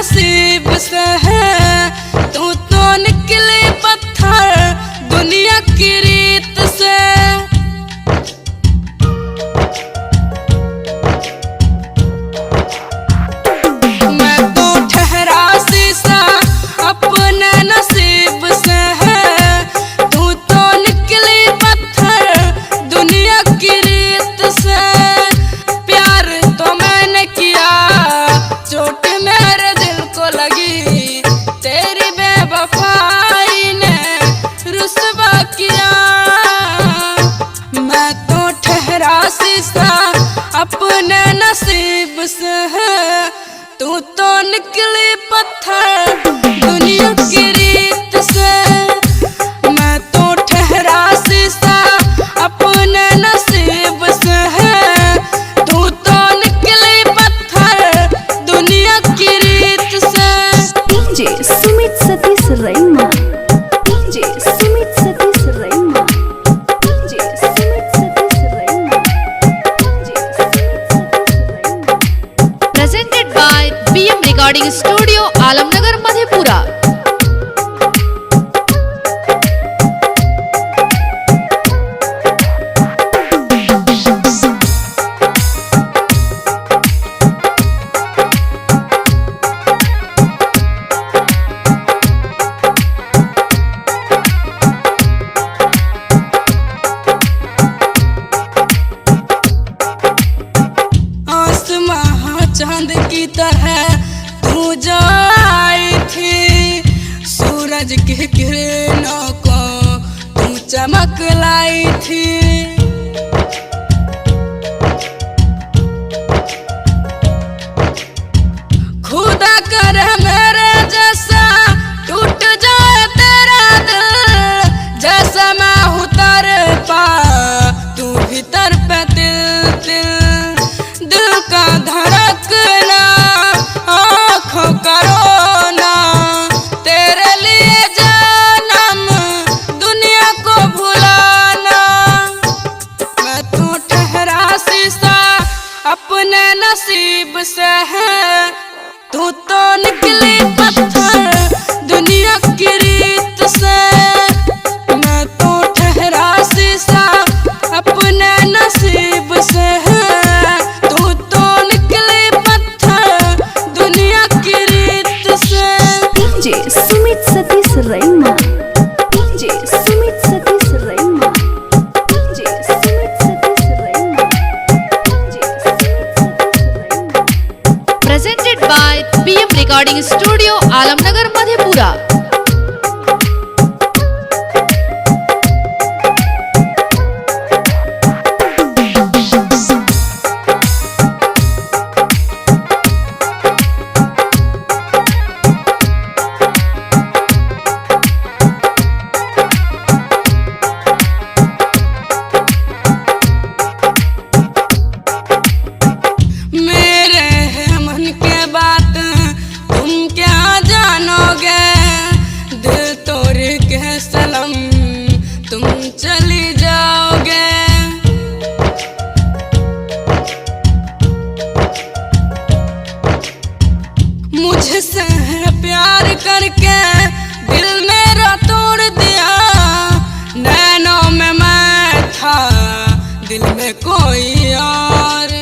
नसीब से है, तू तो निकले पत्थर दुनिया की रीत से। मैं तो ठहरा शीशा अपने नसीब से है, तू तो निकले पत्थर दुनिया की रीत से। प्यार तो मैंने किया, चोट मेरे दिल को लगी, तेरी बेवफाई ने रुसवा किया। मैं तो ठहरा शीशा अपने नसीब से है, तू तो निकली पत्थर दुनिया की रीत से। मैं तो ठहरा शीशा अपने नसीब से है, तू तो निकली पत्थर दुनिया की रीत से। DJ Sumit Satish Raima, DJ Sumit Satish Raima, DJ Sumit Satish Raima, DJ Sumit Satish Raima. Presented by BM Recording Studio, Alamnagar, Madhepura. आसमां चांद की तरह तू जो आई थी, सूरज की किरणों को तू चमक लाई थी। खुदा करे मेरे जैसा टूट जाए तेरा दिल, जैसा मैं हूँ पा तू भीतर पे दिल दिल। दिल का धड़कना आँखों का रोना, तेरे लिए जन्म दुनिया को भुलाना। मैं तो ठहरा शीशा अपने नसीब से है, तू तो निकली पत्थर दुनिया की रीत से। मैं तो ठहरा शीशा अपने नसीब से है, तू तो निकली पत्थर दुनिया की रीत से। DJ Sumit Satish Raima, DJ Sumit Satish Raima, DJ Sumit Satish Raima, DJ Sumit Satish Raima. Presented by BM Recording Studio, Alamnagar, Madhepura. मेरे मन के बात तुम क्या जानोगे, दिल तोड़ के सनम तुम चली जाओगे। मुझसे प्यार करके दिल मेरा तोड़ दिया, नैनों में मैं था दिल में कोई और।